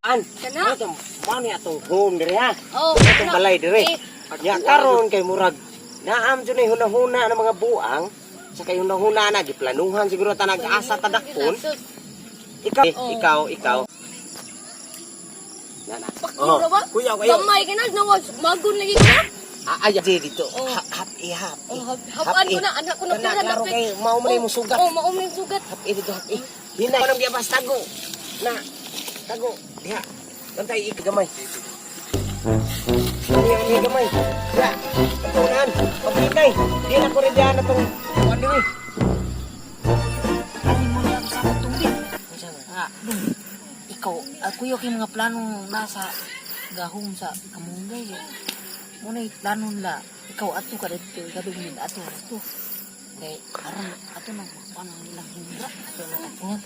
An, Kana? ano mao ni atong home dire ha? Oh, Atong kana. balay dire. Eh. Nya karon kay murag naam jud nay hunahuna ng mga buang sa kay hunahuna na giplanuhan siguro ta nag-asa ta dakpon. Ikaw, Oh. ikaw, ikaw. Na na. Pakyo ra ba? Kuya, kayo. Gamay ka na, nawas, magun lagi ka na. Ah, ay, dito. Oh. Hap, hap, eh, hap. Oh, hapaan ko na, anak ko na Kana, pera, klaro dapit. kay mao man mo sugat. Oh, mao man yung sugat. Hap, eh, dito, hap, eh. Hinay, anong giyabas, tago. Na, tago. Diha. Bantay, ik, gamay. Diha, diha, gamay. Diha. Pagtunan. Paghinay. Diha na ko rin diha na itong kuwan diri. Ani mo niya sa tubig. Ah, dong. Ikaw, ako yung kay mga plano nasa gahom sa kamunggay. Muna yung plano nila. Ikaw ato ka dito, ikaw dong ato ato. Kay aron ato nang makuha ng nilang hindra. Ato na katingan.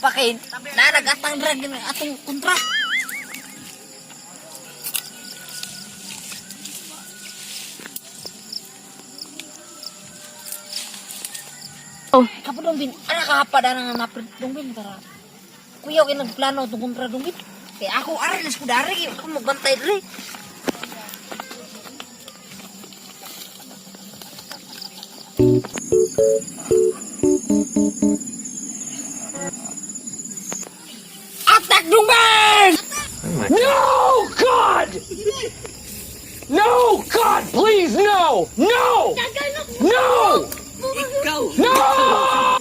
Pakin, nanagatang drag ng atong kontra. Oh. Kapo dong bin, anak kahapa na nga naprit dong bin para. Kuya kay nagplano atong kontra dong bin. Kay ako ari nas ko dari, ako magbantay diri. Attack dong bin! No, God! No, God, please, no! No! No! No!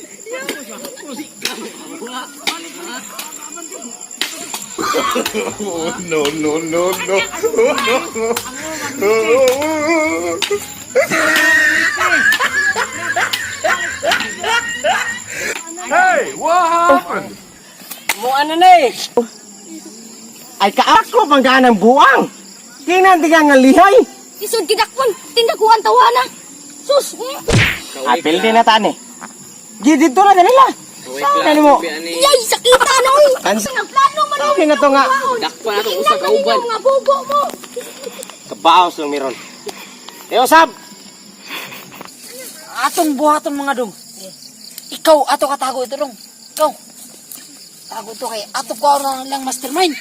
No, no, no, no. Hey, what happened? Mo ano na eh. Ay kaako pangganang buang. Tingnan diga nga lihay. Isod gidakpon, tindakuan tawana. Sus. Apil din na tani. Gi dito na kanila. Saan na nimo? Yay, sakita na oy. Kans- Nagplano man Sabi na to nga. Dakpan ato usa ka uban. Nga bobo mo. Kabaos lang meron. Eh, usab! Atong buhaton mga dong. Ikaw ato katago ito dong. Ikaw. Tago ito kay ato ko ang ilang mastermind.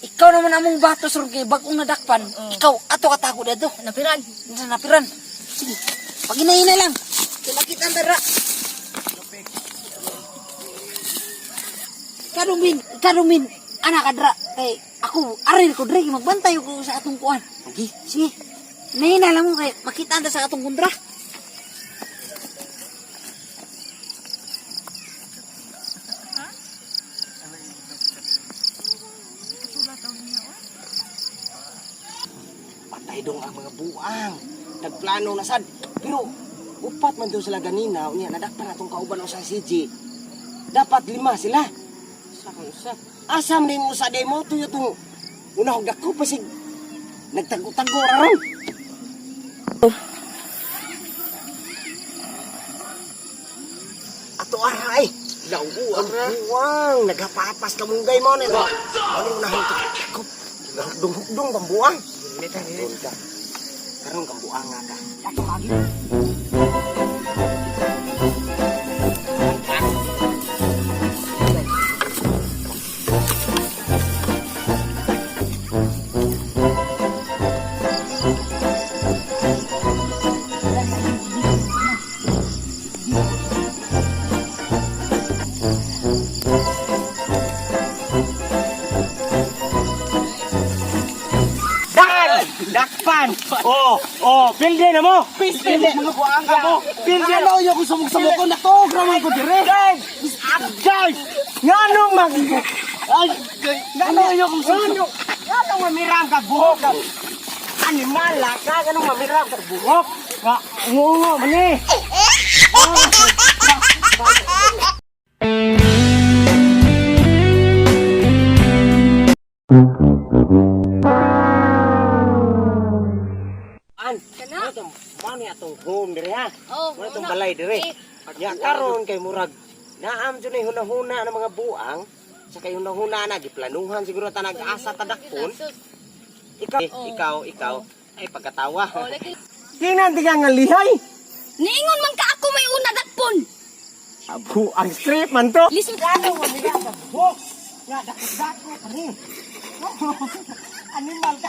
Ikaw naman among bato sur kay bagong nadakpan. Ikaw ato katago dito. Napiran. Nasa napiran. Sige. Pag-inay lang. Kay makita ang dara. Karumin, karumin, anak kadra. Kay ako, aril ko dre, magbantay ko sa atong kuan. Sige. Sige. Nahina lang mo kay makita anda sa atong kontra. Patay dong ang mga buang. Nagplano na sad. Pero, upat man daw sila ganina. Unya, nadakpan atong kauban o sa CJ. Dapat lima sila. Sa kang usa. Asam ni mo sa demo, tuyo tong una og dako pasig nagtago-tago ra ron. Ato ara ay. Lauan ra. Buang, naghapapas ka munggay mo ni. Ano unahon to? Hukdong-hukdong kang buang. Karon ka. Karon kang buang nga ka. Ato kagi. Dan! Dakpan! Oh, oh, pilde na mo! Pilde! Mga buang ka mo! Pilde! Ano yo kung sumog-sumog ko natuog ra man ko dire. Guys! Guys! Nganong mag... Ay! Ano yo kung sumog Nganong mamirang ka buhok? Animal ka! Nganong mamirang ka buhok? Nga, ngungo man eh! An, Kana? ano mao ni atong home dire ha? Oh, Mao itong na. balay dire. Eh. Nya karon kay murag naam jud nay hunahuna ng mga buang sa kay hunahuna na giplanuhan siguro ta nag-asa ta dakpon. Sus. Ikaw, Oh. ikaw, ikaw ay pagkatawa. Oh, lagi. Tingnan diga nga lihay. Niingon man ka ako may una dakpon. Abu, ang script man to. Lisod. Nga, dako-dako kani. Animal ka.